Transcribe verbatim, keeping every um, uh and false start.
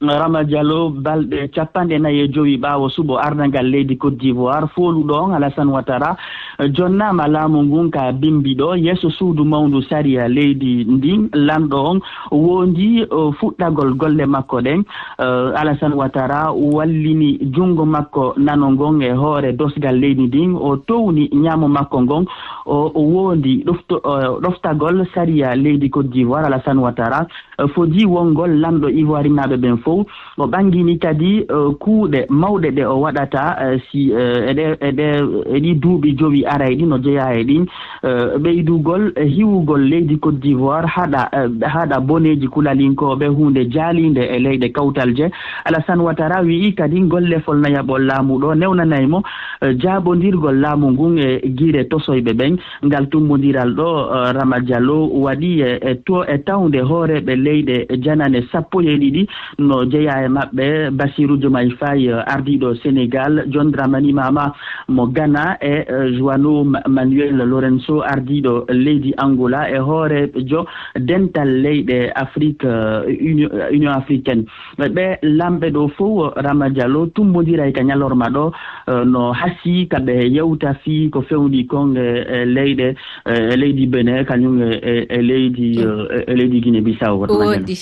Rama Diallo, balɗe capanɗe nayi e jowi ɓaawo suɓo ardangal leydi Côte d'Ivoire, fooluɗo on Alassane Ouattara, eh, jonnaama laamu ngun ka bimbi ɗo yeeso suudu mawndu sariya leydi ndin. Lanɗo on wondi, eh, fuɗɗagol golle makko ɗen. Eh, Alassane Ouattara wallini junngo makko nano ngon e hoore dosgal leydi ndin. O towni ñaamo makko ngon. O, o wondi ɗofto-, eh, ɗoftagol sariya leydi Côte d'Ivoire. Alassane Ouattara, eh, fodi wongol lanɗo ivoirinaaɓe ɓen fow. O ɓangini kadi, eh, kuuɗe mawɗe ɗe o waɗata, eh, si, eh, e ɗe, e ɗe, e ɗi duuɓi jowi arayɗi no jeyaa e ɗin, eh, ɓeydugol, eh, hiwugol leydi Côte d'Ivoire haɗa, eh, haɗa boneeji kulalinkooɓe, huunde jaaliinde e leyɗe kawtal je. Alassane Ouattara wi'i kadi ngol lefol nayaɓol laamu ɗo newnanay mo, eh, jaaɓondirgol laamu ngun e gire tosoyɓe ɓen. Ngal tummbondiral ɗo, eh, Rama Diallo waɗi e, e to, e tawnde hooreeɓe leyɗe janane sappo e ɗiɗi no jeyaa e maɓɓe Bassirou Diomaye Faye, eh, ardiiɗo Sénégal, John Dramani Mahama mo Ghana e, eh, João Ma-, Manuel Lourenço, ardiiɗo leydi Angola e hooreejo dental leyɗe Afrique, eh, Union, Union africaine. Ɓe lamɓe ɗo fow, Rama Diallo, tummbondiray ka ñalorma ɗo, eh, no hasii ka ɓe yewta fii ko fewndi kon e, e leyɗe, e, e leydi Benin, kañum e, e, e leydi, eh, e, e leydi Guinée Bissau. Rama Diallo. Woodi.